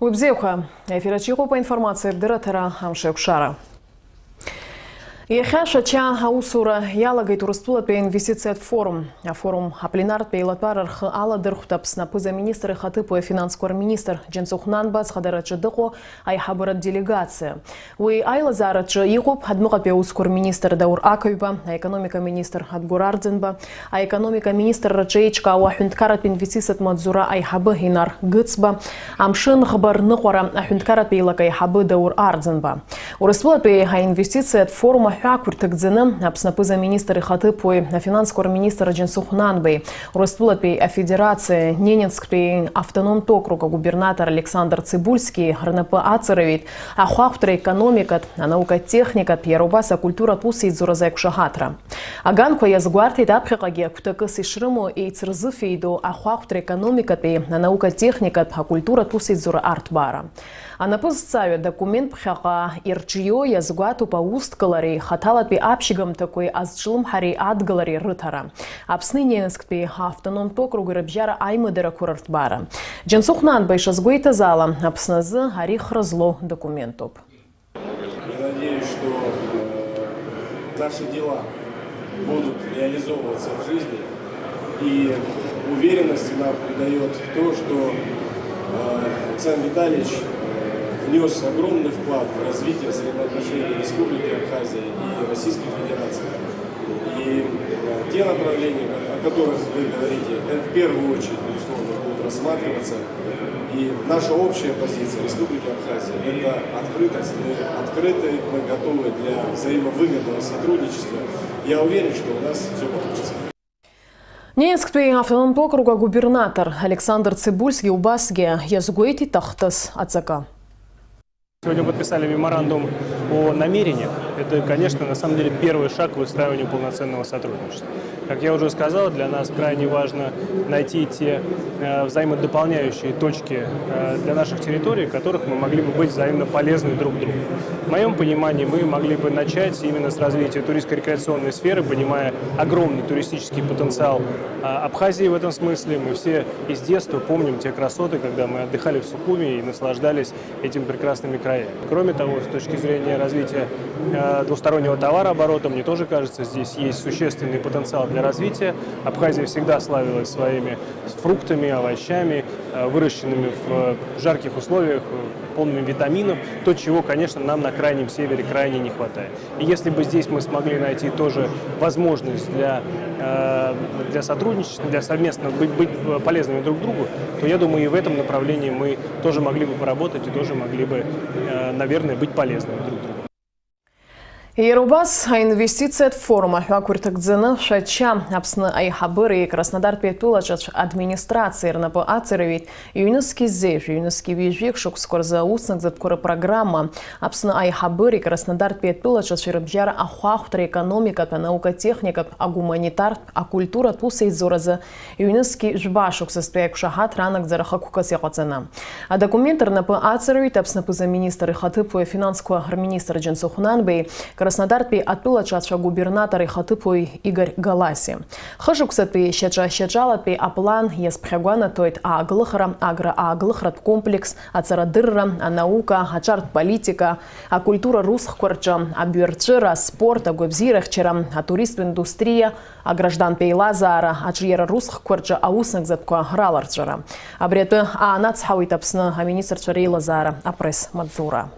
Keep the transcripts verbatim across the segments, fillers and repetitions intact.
Уи бзиақәа, ефираҿ иҟоуп аинформациатә дырраҭара «Амшеикәшара». Иахьа Шәача аусура иалагеит Урыстәылатәи аинвестициатә форум. Афорум апленартә еилатәара рхы аладырхәт Аԥсны аԥыза-министр ихаҭыԥуаҩ афинансқәа рминистр Џьансыхә Нанба азхадараҿы дыҟоу аиҳабыратә делегациа. Уи аилазаараҿы иҟоуп адәныҟатәи аусқәа рминистр Даур Ақаҩба, аекономика министр Адгәыр Арӡынба, аекономика министрраҿы еиҿкаау аҳәынҭқарратә инвестициатә маҵзура аиҳабы Инар Гыцба, амшын ӷба рныҟәара аҳәынҭқарратә еилак аиҳабы Даур Арӡынба. Урыстәылатәи аинвестициатә форум аҳәаақәа рҭагӡаны Аԥсны аԥыза-министр ихаҭыԥуаҩ, афинансқәа рминистр Џьансыхә Нанбеи, Урыстәылатәи Афедерациа Ненецктәи автономтә округ агубернатор Александр Цибульски рнапы аҵараҩит ахәаахәҭра економикатә, анаукатә техникатә, иара убас акультуратә усеицуразы аиқәшаҳаҭра. Аганқәа иазгәарҭеит аԥхьаҟагьы агәҭакыс ишрымоу еицырзыфеидоу ахәаахәҭра економикатәи, анаукатә техникатә, акультуратә усеицура арҭбаара. Анапы зҵаҩ адокумент ԥхьаҟа ирҿио иазгәаҭоуп аусҭгалареи хаҭалатәи аԥшьгамҭақәеи азҿлымҳареи адгалареи рыҭара, Аԥсни Ненецктәи автономтә округи рыбжьара аимадарақәа рырҭбаара. Џьансыхә Нанба ишазгәеиҭаз ала, Аԥсны азы ари хра злоу документуп. Я надеюсь, что, э, наши дела будут реализовываться в жизни. И уверенности нам придаёт то, что, э, Александр Витальевич, э, внёс огромный вклад в развитие взаимоотношений Республики Абхазия и Российской Федерации. И, э, те направления, о которых вы говорите, это в первую очередь, безусловно, будут рассматриваться. И наша общая позиция Республики Абхазия — это открытость. Мы открыты, мы готовы для взаимовыгодного сотрудничества. Я уверен, что у нас всё получится. Ненецктәи автономтә округ агубернатор Александр Цибульски убасгьы иазгәеиҭеит ахҭыс аҵакы. Сегодня подписали меморандум о намерениях. Это, конечно, на самом деле первый шаг к выстраиванию полноценного сотрудничества. Как я уже сказал, для нас крайне важно найти те, э, взаимодополняющие точки, э, для наших территорий, в которых мы могли бы быть взаимно полезны друг другу. В моём понимании, мы могли бы начать именно с развития туристско-рекреационной сферы, понимая огромный туристический потенциал, а, Абхазии в этом смысле. Мы все из детства помним те красоты, когда мы отдыхали в Сухуми и наслаждались этими прекрасными краями. Кроме того, с точки зрения развития, э, двустороннего товарооборота, мне тоже кажется, здесь есть существенный потенциал для развития. Абхазия всегда славилась своими фруктами, овощами, э, выращенными в жарких условиях, э, полными витаминов, то, чего, конечно, нам на Крайнем Севере крайне не хватает. И если бы здесь мы смогли найти тоже возможность для, э, для сотрудничества, для совместно быть, быть полезными друг другу, то, я думаю, и в этом направлении мы тоже могли бы поработать и тоже могли бы, э, наверное, быть полезными друг другу. Иара убас аинвестициатә форум аҳәаақәа ирҭагӡаны Шәача Аԥсны аиҳабыреи Краснодартәи атәылаҿацә администрациеи рнапы аҵараҩит. Ҩнызқьи зежә, ҩнызқьи ҩажәи шықәсқәа рзы аус нагӡатәқәа рыпрограмма, Аԥсны аиҳабыреи Краснодартәи атәылаҿацәеи рыбжьара ахәаахәҭра, економикатә, анаукатә-техникатә, агуманитартә, акультуратә усеицуразы ҩнызқьи жәба шықәсазтәи аиқәшаҳаҭра анагӡара хықәкыс иҟаҵаны. Адокумент рнапы аҵараҩит Аԥсны аԥыза-министр ихаҭыԥуаҩ афинансқәа рминистр Џьансыхә Нанбеи, Краснодартәи атәылаҿацә агубернатор ихаҭыԥуаҩ Игорь Галаси. Хышықәсатәи шьаҿа-шьаҿалатәи аплан иазԥхьагәанаҭоит ааглыхра, агра-ааглыхратә комплекс, аҵарадырра, анаука, аҿартә политика, акультура русхқәа рҿы, абҩарҵәыра, аспорт, агәабзиарахьчара, атуристтә индустриа, аграждантә еилазаара, аҿиара русхқәа рҿы аус нагӡатәқәа раларҵәара. Абри атәы аанацҳауеит Аԥсны аминистрцәа реилазаара апресс-маҵзура.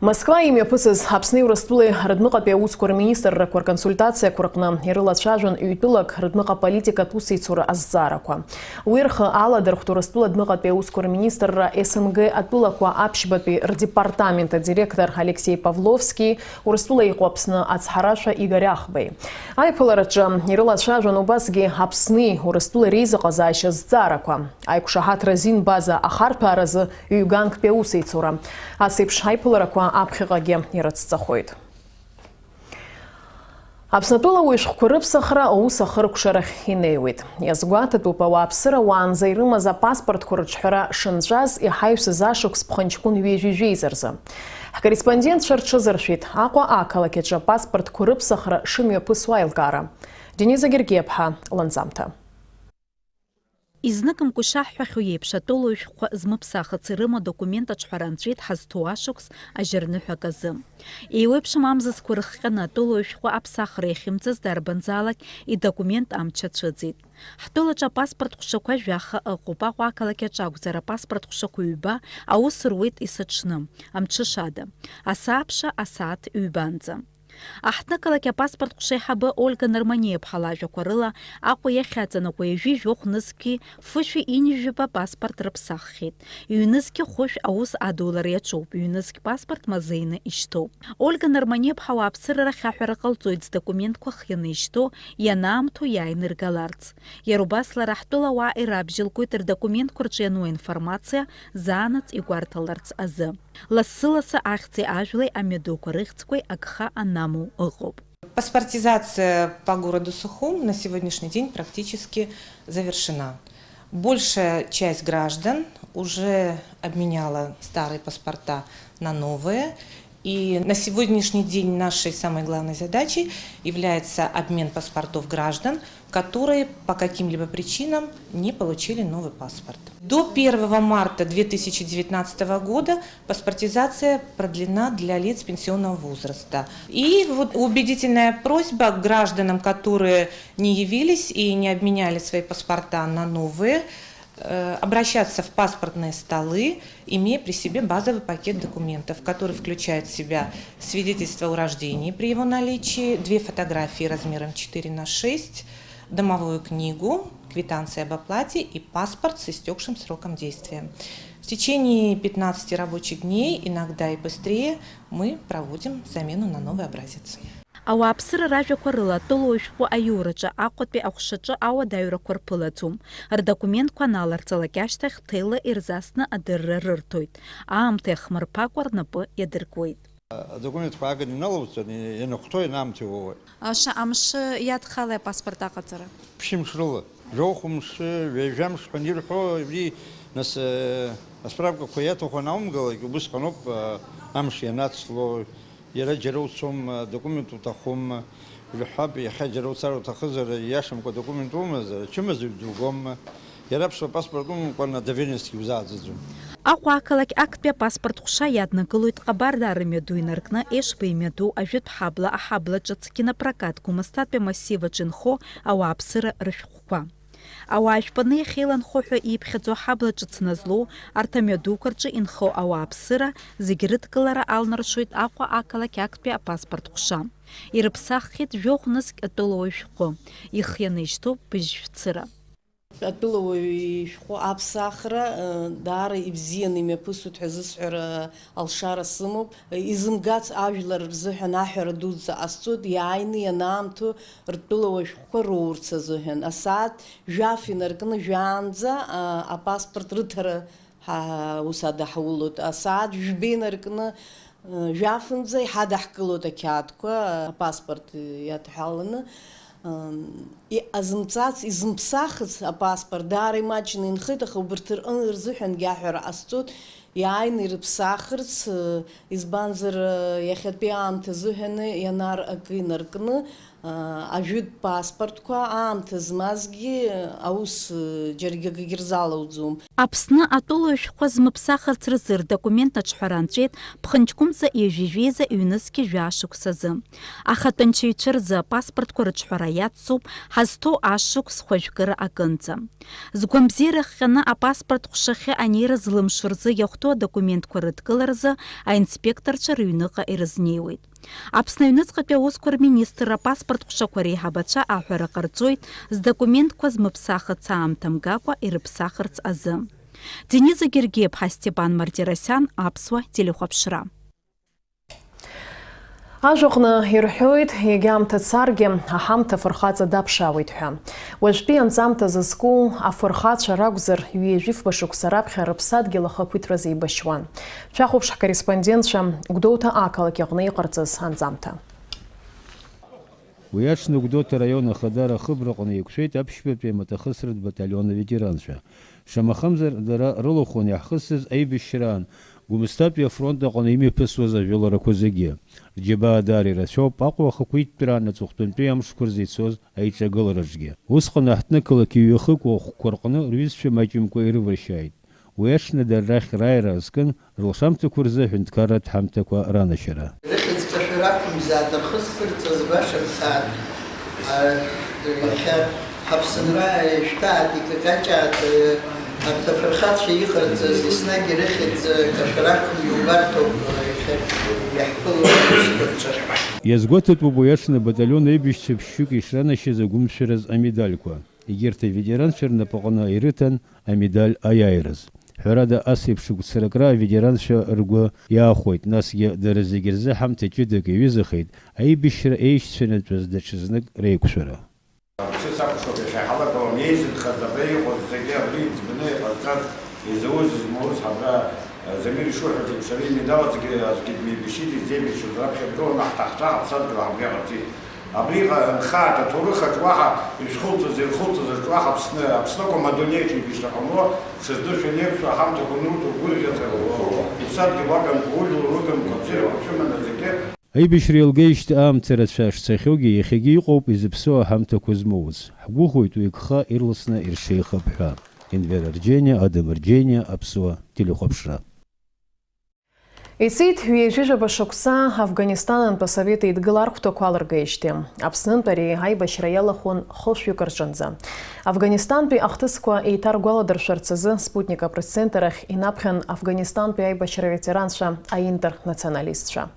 Москва имҩаԥысыз Аԥсни Урыстәылеи рыдныҟатәи аусқәа рминистррақәа рконсультациақәа рҟны ирылацәажәон ҩтәылак рыдныҟа политикатә усеицура азҵаарақәа. Уи рхы аладырхәт Урыстәыла адәныҟатәи аусқәа рминистрра С Н Г атәылақәа аԥшьбатәи рдепартамент адиректор Алексеи Павловски, Урыстәыла иҟоу Аԥсны ацҳаражәҳәа Игорь Ахбеи. Аиԥылараҿы ирылацәажәон убасгьы Аԥсни Урыстәылеи реизыҟазаашьа зҵаарақәа. Аиқәшаҳаҭра азин база ахарҭәааразы ҩганктәи аусеицура. Ас еиԥш аиԥыларақәа аԥхьаҟагьы ирыцҵахоит. Аԥснатәыла ауаҩы шәҟәқәа рыԥсахра аус ахыркәшарахь инеиуеит. Иазгәаҭатәуп, ауааԥсыра уаанӡа ирымаз апаспортқәа рыҿҳәара шынҵәаз иҳаҩсыз ашықәс ԥхынҷкәын ҩажәи жәеиза рзы. Ҳкорреспондентцәа рҽазыршәеит Аҟәа ақалақь аҿы апаспортқәа рыԥсахра шымҩаԥысуа аилкаара. Дениза Гергиаԥҳа ланҵамҭа. Изныкымкәа ишаҳҳәахьоу еиԥш, атәылауаҩ шәҟәқәа змыԥсахыц ирымоу адокумент аҿҳәара анҵәеит ҳазҭоу ашықәс ажьырныҳәак азы. Еиуеиԥшым амзызқәа рыхҟьаны атәылауаҩ шәҟәы аԥсахра иахьымҵаз дарбанзаалак идокумент амч ацәыӡит. Ҳтәылаҿы апаспорт ҟәшақәа жәаха ыҟоуп, Аҟәа ақалақь аҿы акәзар, апаспорт ҟәшақәа ҩба аус руеит есыҽны, амҽышада, асааԥша асааҭ ҩбанӡа. Аҳҭнықалақь апаспорт ҟәша аиҳабы Ольга Нарманиаԥҳа лажәақәа рыла, Аҟәа иахьаҵанакуа ҩажәи жәохә нызқьи фышәи ҩынҩажәи жәаба паспорт рыԥсаххьеит. Ҩнызқьи хәышә аус адулара иаҿуп, ҩнызқь паспорт мазеины ишьҭоуп. Ольга Нарманиаԥҳа ауааԥсыра рахь аҳәара ҟалҵоит здокументқәа хианы ишьҭоу ианаамҭоу иааины иргаларц. Иара убас лара ҳтәылауаа ирабжьылгоит рдокументқәа рҿы иану аинформациа заанаҵ игәарҭаларц азы. Лассы-лассы ахьӡи ажәлеи амҩадуқәа рыхьӡқәеи агха анамоу ыҟоуп. Паспортизация по городу Сухум на сегодняшний день практически завершена. Большая часть граждан уже обменяла старые паспорта на новые. И на сегодняшний день нашей самой главной задачей является обмен паспортов граждан, которые по каким-либо причинам не получили новый паспорт. До первого марта две тысячи девятнадцатого года паспортизация продлена для лиц пенсионного возраста. И вот убедительная просьба к гражданам, которые не явились и не обменяли свои паспорта на новые, э, обращаться в паспортные столы, имея при себе базовый пакет документов, который включает в себя свидетельство о рождении при его наличии, две фотографии размером четыре на шесть, домовую книгу, квитанции об оплате и паспорт с истёкшим сроком действия. В течение пятнадцати рабочих дней, иногда и быстрее, мы проводим замену на новый образец. Ауааԥсыра ражәақәа рыла, атәылауаҩ шәҟәы аиураҿы Аҟәатәи аҟәшаҿы ауадаҩрақәа рԥылаӡом. Рдокументқәа аналарҵалак ашьҭахь ҭелла ирзасны адырра рырҭоит. Аамҭа иахмырԥакәа рнапы иадыркуеит. Адокументқәа ааганы иналауҵан, ианахәҭоу ианаамҭоу иуоуеит. Шаҟа мшы иадхалеи апаспорт аҟаҵара? Ԥшьымш рыла. Жәохә мшы, ҩажәа мшы ҳәа анирҳәо, абри, нас, э, асправкақәа иаҭаху анаумгалак, убысҟаноуп, э, амш ианацло, иара џьара уцом, э, документ уҭахума, жәаҳәап, иахьа џьара уцар уҭахызар, ииашамкәа документ умазар, ачымазаҩ дугома, иара аԥсуа паспорт умамкәан адоверенностьгьы узааӡаӡом. Аҟәа ақалақь актәи апаспорт ҟәша иаднакылоит Ҟабарда арымҩаду инаркны Ешба имҩаду ажәытә ҳабла аҳабла ҿыц кинопрокат Гәымсҭатәи амассив аҿы инхо ауааԥсыра рышәҟәқәа. Ауаа жәпаны иахьеиланхо ҳәа ииԥхьаӡо аҳабла ҿыц назлоу арҭ амҩадуқәа рҿы инхо ауааԥсыра зегьы рыдкылара алнаршоит Аҟәа ақалақь актәи апаспорт ҟәша. Ирыԥсаххьеит жәохә нызқь атәылауаҩ шәҟәы, ихианы ишьҭоуп быжь шәцыра. Атәылауаҩ ишәҟәы аԥсахра, э, даара ибзианы имҩаԥысуеит ҳәа зысҳәара алшара сымоуп. Изымгац ажәлар рзыҳәан аҳәара дуӡӡа ҟасҵоит, иааины ианаамҭоу ртәылауаҩ шәҟәқәа роурц азыҳәан. Асааҭ жәаф инаркны жәаанӡа, а, апаспорт рыҭара ҳа-, ус адаҳулоит. Асааҭ жәба инаркны, э, жәафынӡа иҳадаҳкылоит ақьаадқәа, апаспорт иадҳәаланы. Ам, иҟазымҵац, изымԥсахыц апаспорт даара имаҷны инхеит, аха убарҭ рҟны рзыҳәангьы аҳәара ҟасҵоит, иааины ирыԥсахырц, э, избанзар, э, иахьатәи аамҭа азыҳәаны ианар акы инаркны, э, ажәытә паспортқәа аамҭа змазгьы, э, аус, э, џьаргьы акгьы рзалауӡом. Аԥсны атәылауаҩ шәҟәқәа змыԥсахырц рзы рдокумент аҿҳәара анҵәеит ԥхынҷкәымза ҩажәи жәеиза ҩнызқьи жәаа шықәсазы. Ахатә анчаҩцәа рзы апаспортқәа рыҿҳәара иацуп ҳазҭоу ашықәс хәажәкыра акынӡа. Згәамбзиара хҟьаны апаспорт ҟәшахьы анеира злымшо рзы иахәҭоу адокументқәа рыдкыларазы аинспекторцәа рыҩныҟа ирызнеиуеит. Аԥсны аҩныҵҟатәи аусқәа рминистрра апаспорт ҟәшақәа реиҳабацәа аҳәара ҟарҵоит, здокументқәа змыԥсахыц аамҭа мгакәа ирыԥсахырц азы. Дениза Гергиаԥҳа, Степан Мартиросиан, Аԥсуа телехәаԥшра. Ажәаҟны ирҳәоит, егьа аамҭа царгьы, аҳамҭа афырхаҵа даԥшаауеит ҳәа. Уажәтәи анҵамҭа зызку афырхацәа ракәзар, ҩажәи фба шықәса раԥхьа рыԥсадгьыл ахақәиҭраз еибашьуан. Шәахәаԥш ҳкорреспондентцәа Гәдоуҭа ақалақь аҟны иҟарҵаз анҵамҭа. Уи аҽны Гәдоуҭа араион Ахадара ахыбраҟны еиқәшәеит аԥшьбатәи амаҭахысратә баталион аветеранцәа. Шамахамзар, дара рылахәын иаҳхысыз аибашьраан Гәымсҭатәи афронт аҟны имҩаԥысуаз ажәыларақәа зегьы рџьабаа даара ирацәоуп, Аҟәа ахақәиҭтәраан аҵыхәтәантәи амшқәа рзы ицоз аиҿагылараҿгьы. Усҟан аҳҭнықалақь ҩ-хык уахәқәа рҟны рҩызцәа маҷымкәа ирывыршьааит. Уи аҽны дара рахь рааира азкын, рылшамҭақәа рзы аҳәынҭқарратә ҳамҭақәа ранашьара. Рыхьӡ кашәар акәымзаат, рхы зԥырҵәаз баша рхаат. А, иахьа ҳаԥсынра ишәҭаат, икакаҷаат, арҭ афырхацәа иҟарҵаз, еснагь ирыхьӡ кашәар акәым иубарҭоуп, иахьа иаҳԥыло аусқәа рҿы. Иазгәаҭатәуп уи аҽны абаталион аибашьцәа ԥшьҩык ишранашьаз агәымшәараз амедальқәа. Егьырҭ аветеранцәа рнапаҟны ирыҭан амедаль аиааираз. Ҳәарада, ас еиԥш гәцаракра аветеранцәа ргәы иаахәеит, насгьы дара зегьы рзы ҳамҭа ҷыдак иаҩызахеит аибашьра еишьцәанатәыз даҽазнык реиқәшәара. Аԥсы сакәхап иахьа ҳалагалан еизыдхаз абра иҟаз зегьы абри иӡбаны иҟазҵаз, изауз-измауз ҳабра, Замир ишуҳәаз еиԥш, ари имедал аӡәгьы, аӡәгьы дмеибашьит, изеибашьуаз раԥхьа дгыланы ҳҭаацәа ҳаԥсадгьыл ҳабри ҟарҵеит. Абри иҟа-, нхааит аҭоурых аҿы уаҳа ишхылҵыз, ирхылҵыз аҿы уаҳа Аԥсны, Аԥсны акәым, адунеиаҿ еибашьра ҟамло, сыздыршәа инеиԥшу аҳамҭақәа ануҭо, угәырӷьаҵәа, уԥсадгьыл уагамҭа, ужәлар рыгымқәа, абзиарақәа шәыманы зегьы. Аибашьра еилгеижьҭеи аамҭа рацәа шцахьоугьы, иахьагьы иҟоуп изыԥсоу аҳамҭақәа змоуц. Ҳгәыӷуеит уи агха ирласны иршеихап ҳәа. Енвер Арџьениа, Адам Арџьениа, Аԥсуа телехәаԥшра. Ицеит ҩажәижәаба шықәса Афганистантә Асовет Еидгыла архәҭақәа алыргеижьҭеи. Аԥснынтә ари аибашьра иалахәын хышәҩык рҿынӡа. Афганистантәи ахҭысқәа еиҭаргәаладыршәарц азы Спутник апресс-центр ахь инаԥхьан Афганистантәи аибашьра аветеранцәа, аинтернационалистцәа.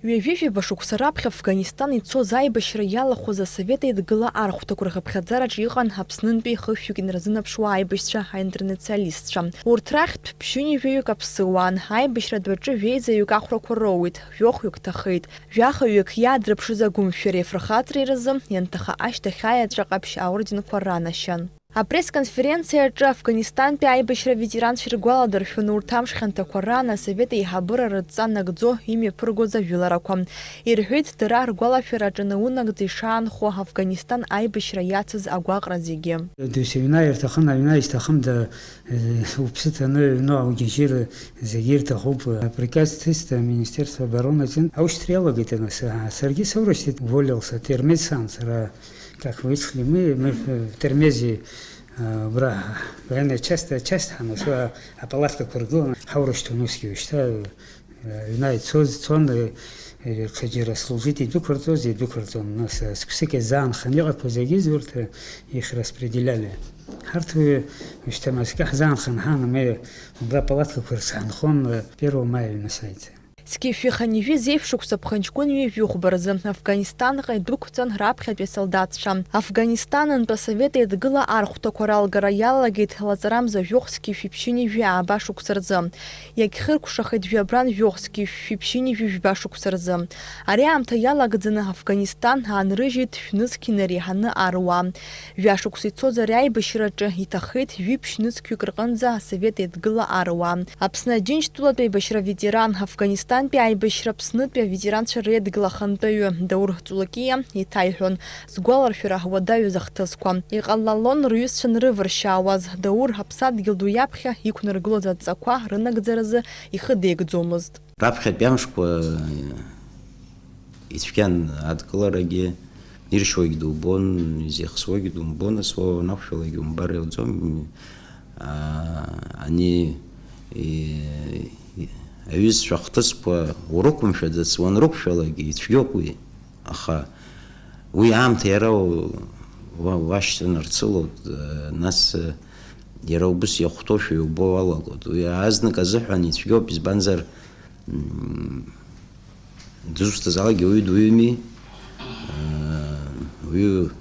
Ҩажәижәаба шықәса раԥхьа Афганистан ицоз аибашьра иалахәыз Асовет Еидгыла архәҭақәа рхыԥхьаӡараҿы иҟан Аԥснынтәи хышәҩык инарзынаԥшуа аибашьцәа, аинтернационалистцәа. Урҭ рахьтә ԥшьынҩажәаҩык аԥсыуаан, аибашьратә аҿы жәеизаҩык ахәрақәа роуит, жәохәҩык ҭахеит. Жәахаҩык иаадырԥшыз агәымшәареи афырхаҵареи рзы ианҭаха ашьҭахь аеҵәа ҟаԥшь аорденқәа ранашьан. Апресс-конференциа аҿы Афганистантәи аибашьра аветеранцәа иргәаладыршәон урҭ амш хьанҭақәа раан Асовет еиҳабыра рыдҵа нагӡо имҩаԥыргоз ажәыларақәа. Ирҳәеит, дара ргәалашәараҿы наунагӡа ишаанхо Афганистан аибашьра иацыз агәаҟра зегьы. Досевина ирҭахын, аҩны исҭахым, да, э, уԥсы ҭаны аҩны аугьежьыр зегьы ирҭахуп. Априказ ҭыст Министерство обороны аҿын аушьҭра иалагеит, нас, а, саргьы соурышьҭит, уволился, Термез сан, сара. Как вышли мы, мы в Термезе, а, убра военная часть, часть ҳанацәа апалаткақәа ргыланы ҳаурышьҭуан усгьы уажәшьҭа, а, аҩны ицоз, цон, э, э, ҽаџьара служить идәықәырҵоз, идәықәырҵон, нас, а, сқәсык иазаанхан иҟақәаз зегьы урҭ, э, их распределяли. Ҳарҭ уи уажәшьҭа маскы ҳзаанхан ҳан, мы убра апалаткақәа рҿы ҳанхон, э, первого мая аҩны сааит. Зқьи жәшәи хынҩажәи зеижә шықәса ԥхынҷкәын ҩажәи хәба рзы Афганистанҟа идәықәҵан раԥхьатәи асолдаҭцәа. Афганистанынтә Асовет Еидгыла архәҭақәа ралгара иалагеит лаҵарамза жәохә зқьи жәшәи ԥшьынҩажәи ааба шықәса рзы. Иагьхыркәшахеит жәабран жәохә зқьи жәшәи ԥшьынҩажәи жәба шықәса рзы. Ари аамҭа иалагӡаны Афганистан аанрыжьит шәнызқь инареиҳаны аруаа. Жәашықәса ицоз ари аибашьраҿы иҭахеит жәиԥшь нызқьҩык рҟынӡа Асовет Еидгыла аруаа. Аԥсны Аџьынџьтәылатә аибашьра аветеран, Афганистантәи аибашьра Аԥснытәи аветеранцәа реидгыла ахантәаҩы Даур Ҵулакиа иҭаиҳәон, згәаларшәара уадаҩыз ахҭысқәа. Иҟалалон рҩызцәа нрывыршьаауаз, Даур аԥсадгьыл ду иаԥхьа иқәнаргылоз адҵақәа рынагӡаразы ихы деигӡомызт. Раԥхьатәи амшқәа ицәгьан адкыларагьы, иршьуагь дубон, изеихсуагь думбон, ас уа уанақәшәалак умбар иауӡом. Аа, ани, и, и, аҩызцәа ахҭысқәа урықәымшәаӡац, уанрықәшәалак ицәгьоуп уи. Аха уи аамҭа иара у-, уа-, уашьҭанарцылоит, э, нас, э, иара убыс иахәҭоушәа иубо уалагоит. Уи азнык азыҳәан ицәгьоуп, избанзар, м, дызусҭазаалакгьы уаҩы дуаҩыми, э, уаҩы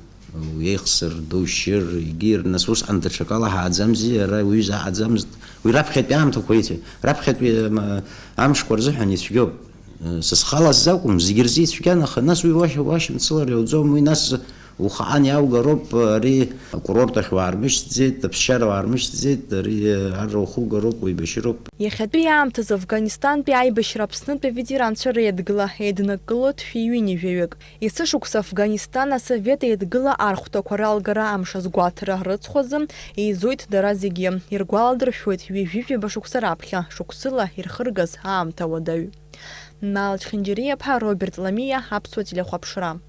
уеихсыр, душьыр, егьир, нас усҟан даҽакала ҳааӡамзи, ара уаҩы заҳаӡамызт. Уи раԥхьатәи аамҭақәа ицәгьоуп, раԥхьатәи, м, амшқәа рзыҳәан ицәгьоуп. Са схала сзакәым, зегьы рзы ицәгьан, аха нас уи уашьа-, уашьамцылар иауӡом, уи нас Ухаан иаугароуп, ари акурорт ахь уаармышьҭӡеит, аԥсшьара уаармышьҭӡеит, ари ар ухугароуп, уеибашьыроуп. Иахьатәи аамҭазы Афганистантәи аибашьра Аԥснытәи аветеранцәа реидгыла еиднакылоит шәи ҩынҩажәаҩык. Есышықәса Афганистан асовет еидгыла архәҭақәа ралгара амш азгәаҭара рыцхәазы еизоит дара зегьы. Иргәаладыршәоит ҩажәижәаба шықәса раԥхьа шықәсыла ирхыргаз аамҭа уадаҩ. Нал Чхинџьариаԥҳа, Роберт Ламиа, Аԥсуа телехәаԥшра.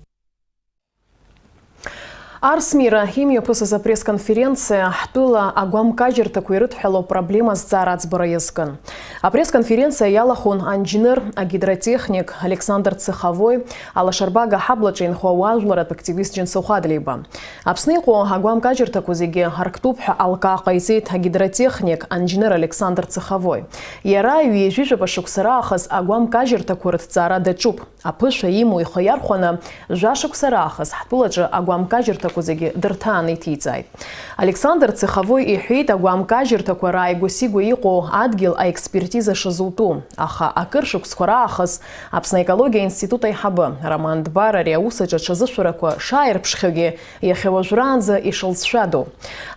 Арсмира имҩаԥысыз апресс-конференциа ҳтәыла агәамкажьырҭақәа ирыдҳәалоу проблема азҵаара аӡбара иазкын. Апресс-конференциа иалахәын анџьныр, агидротехник Александр Цеховой, алашарбага аҳаблаҿы инхо ауаажәларатә активист Џьансыхә Адлеиба. Аԥсны иҟоу агәамкажьырҭақәа зегьы арктәуп ҳәа алкаа ҟаиҵеит агидротехник, анџьныр Александр Цеховой. Иара ҩажәижәаба шықәса раахыс агәамкажьырҭақәа рыҭҵаара даҿуп. Аԥышәа имоу ихы иархәаны, жәашықәса раахыс ҳтәылаҿы агәамкажьырҭақәа зегьы дырҭааны иҭиҵааит. Александр Цеховой иҳәеит, агәамкажьырҭақәа рааигәа-сигәа иҟоу адгьыл аекспертиза шазутәу, аха акыр шықәсқәа раахыс Аԥсны аекологиа аинститут аиҳабы Роман Дбар ари аус аҿы аҽазышәарақәа шааирԥшхьоугьы, иахьа уажәраанӡа ишылҵшәадоу.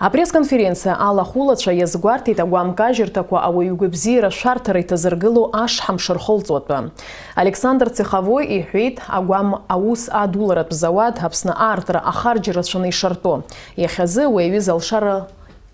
Апресс-конференциа алахәылацәа иазгәарҭеит агәамкажьырҭақәа ауаҩы игәабзиара шәарҭара иҭазыргылоу ашҳамш рхылҵуа атәы. Александр Цеховой иҳәеит, агәам аус адуларатә зауад Аԥсны аартра ахарџь рацәаны ишартәу. Иахьазы уи аҩыза алшара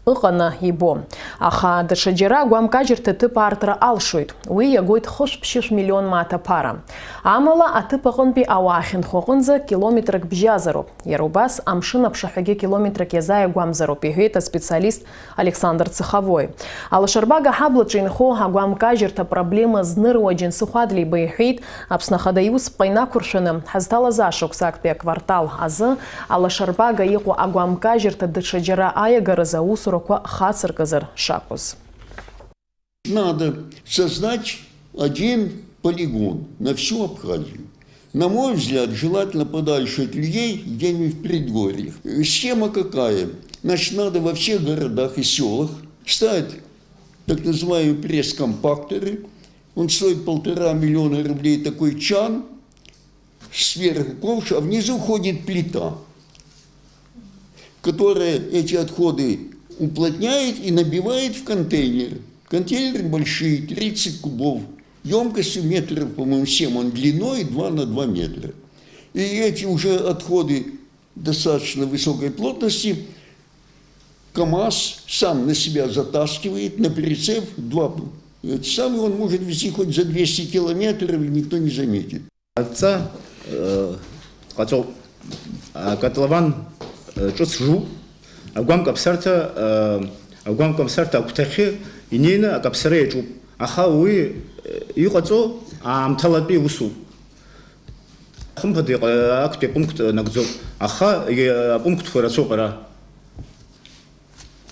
ыҟаны ибом. Аха даҽаџьара агәамкажьырҭа ҭыԥ аартра алшоит. Уи иагоит хышә-ԥшьышә миллион мааҭ аԥара. Амала, аҭыԥ аҟынтәи ауаа ахьынхо аҟынӡа километрак бжьазароуп. Иара убас, амшын аԥшаҳәагьы километрак иазааигәамзароуп, иҳәеит аспециалист Александр Цеховой. Алашарбага аҳаблаҿы инхо агәамкажьырҭа проблема зныруа Џьансыхә Адлеиба иҳәеит, Аԥсны Ахада иусԥҟа инақәыршәаны ҳазҭалаз ашықәс актәи аквартал азы алашарбага иҟоу агәамкажьырҭа даҽаџьара аиагаразы аусурақәа хацыркызар шакәыз. Надо создать один полигон на всю Абхазию. На мой взгляд, желательно подальше от людей, где-нибудь в предгорьях. Схема какая? Значит, надо во всех городах и селах ставить так называемые пресс-компакторы. Он стоит полтора миллиона рублей, такой чан, сверху ковш, а внизу ходит плита, которая эти отходы уплотняет и набивает в контейнеры. Контейнеры большие, тридцать кубов, емкостью метров, по-моему, семь он длиной, два на два метра. И эти уже отходы достаточно высокой плотности КамАЗ сам на себя затаскивает, на прицеп два, эти самые, он может везти хоть за двести километров, и никто не заметит. Адҵа, э, ҟаҵоуп. Акотлован, э, ҿыц жуп. Агәам каԥсарҭа, э, агәам каԥсарҭа агәҭахьы инеины акаԥсара иаҿуп. Аха уи, э, иҟаҵо аамҭалатәи усуп. Хымԥада иҟа-, актәи апункт нагӡоуп. Аха, э, апунктқәа рацәоуп ара.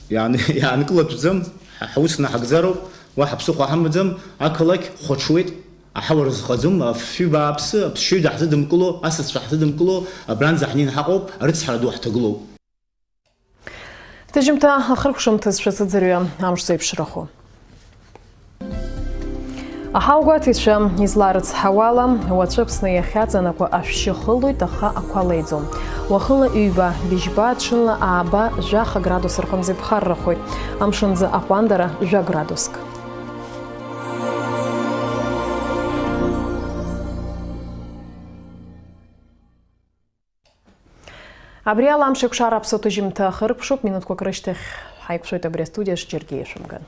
Иаан-, иаанкылатәӡам, ҳа-, ҳаус наҳагӡароуп, уаҳа ԥсыхәа ҳамаӡам, ақалақь хәаҽуеит, аҳауа рызхаӡом, афҩы бааԥсы, аԥсшьаҩ даҳзыдымкыло, асасцәа ҳзыдымкыло, абранӡа ҳнеин ҳаҟоуп, арыцҳара ду ҳҭагылоуп. Ҭыжьымҭа ахыркәшамҭаз шәацыӡырҩы амш зеиԥшрахо. Аҳауагәаҭаҩцәа изларыцҳауала, уаҵәы Аԥсны иахьаҵанакуа ашәшьы хылоит, аха ақәа леиӡом. Уахыла ҩба, быжьба, ҽынла ааба, жәаха градус рҟынӡа иԥхаррахоит. Амшынӡы аҟәандара жәа градуск. Абри ала амш еиқәшара аԥсуа ҭыжьымҭа ахыркәшоуп, минуҭқәак рышьҭахь ҳаиқәшәоит абри астудиаҿ, џьаргьы еишәымган.